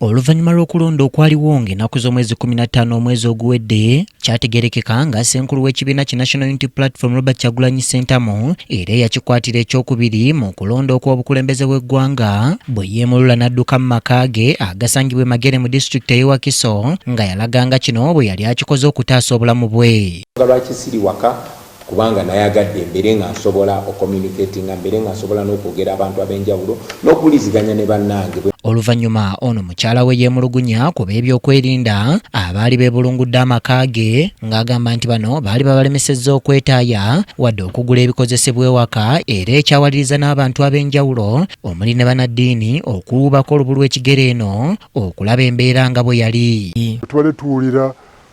Oluvannyuma lw'okulonda okwaliwo ng'ennaku z'omwezi 15 omwezi oguwedde, kyategeerekeka nga ssenkulu w'ekibiina ki National Unity Platform Robert Kyagulanyi Ssentamu era eyakikwatira ekyokubiri mu kulonda okw'obukulembeze bw'eggwanga bwe yeemulula n'adduka mu maka ge agasangibwa e Magere mu disitulikiti ey'e Wakiso nga yalaga nga kino bwe yali akikoze okutaasa obulamu bwe. Lwaki siri waka? Kubanga nayagadde mbeere nga nsobola ocommunicatinga, mbeere nga nsobola n'okwogera abantu ab'enjawulo n'okuwuliziganya ne bannange. Oluvannyuma ono mukyala we yeemulugunya ku b'ebyokwerinda abaali beebulungudde amaka ge ng'agamba nti bano baali babalemesezza okwetaaya wadde okugula ebikozesebwa ewaka era ekyawaliriza n'abantu ab'enjawulo omuli ne bannaddiini okuwuubako olubu lw'ekigere eno okulaba embeera nga bwe yali. Tubadde tuwulira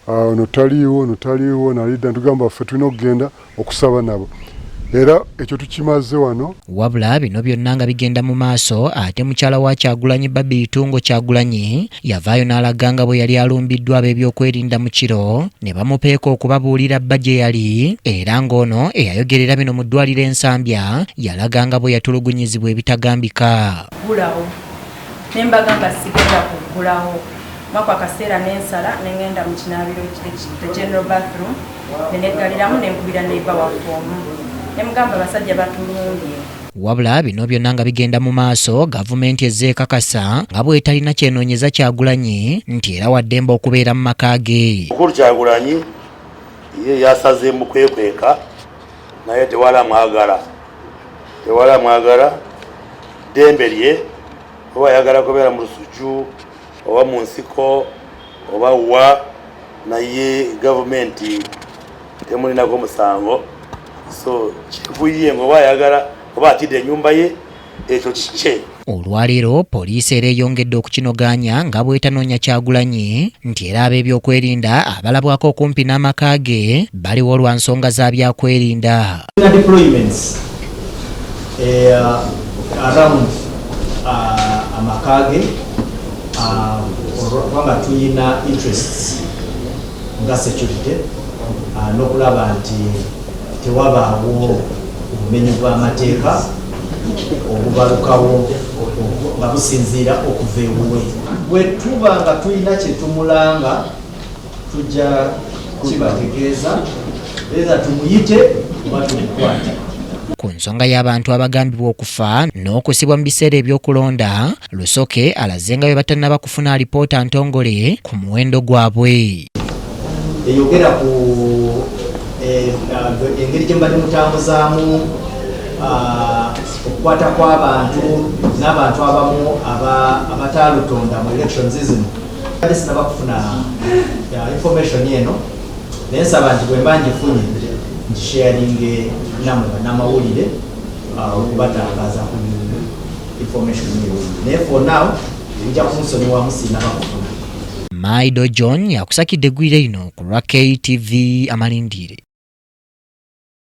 ono taliiwo, ono taliiwo, nalidda ntugamba ffe tulina okugenda okusaba nabo era ekyo tukimaze wano. Wabula bino byonna nga bigenda mu maaso ate mukyala wa Kyagulanyi Barbie Itungo Kyagulanyi yavaayo n'alaga nga bwe yali alumbiddwa ab'ebyokwerinda mu kiro ne bamupeeka okubabuulira bba gye yali era ng'ono eyayogerera bino mu ddwaliro e Nsambya yalaga nga bwe yatulugunyizibwa ebitagambika. Ggulawo ne mbagamba sigenda kuggulawo mwako akaseera nensala nengenda mu kinaabiro, the general bathroom, neneggaliramu nenkubira neighbor waffe omu nemugamba abasajja batulumbye. Wabula bino byonna nga bigenda mu maaso, gavumenti ezze ekakasa nga bw'etalina kyenoonyeza Kyagulanyi nti era waddembe okubeera mu maka ge. Mukulu Kyagulanyi ye yasaze mu kwekweka naye tewali amwagala, tewali amwagala, ddembe lye oba ayagala kubeera mu lusuju oba mu nsiko oba wa, naye gavumenti temulinako musango, so kikuye nga oba ayagala oba atidde ennyumba ye, ekyo kikye. Olwaleero poliisi era eyongedde okukinogaanya nga bw'etanoonya Kyagulanyi nti era ab'ebyokwerinda abalabwako okumpi n'amaka ge baliwo lwa nsonga za byakwerinda. Deployments around amaka ge kubanga tuyina interests nga security n'okulaba nti tewabaawo obumenyi bw'amateeka obubalukawo nga businziira okuva ewuwe. Bwe tuba nga tulina kye tumulanga tujja kibategeeza, either tumuyite oba tumukwate. Ku nsonga y'abantu abagambibwa okufa n'okusibwa mu biseera ebyokulonda, Lusoke alaze nga bwe batannaba kufuna alipoota ntongole ku muwendo gwabwe. Eyogera ku engeri gye mubadde mutambuzaamu okukwata kw'abantu n'abantu abamu abataalutonda mu elections zino. Badde sinaba kufuna information eno, naye nsaba nti bwe mba ngifunye ngisharinge nammwe bannamawulire okubatangaaza ku information eyo, naye for now ojja kunsonyiwamu sinaba kufuna. Maido John yakusakidde eggwire lino ku lwa KTV Amalindire.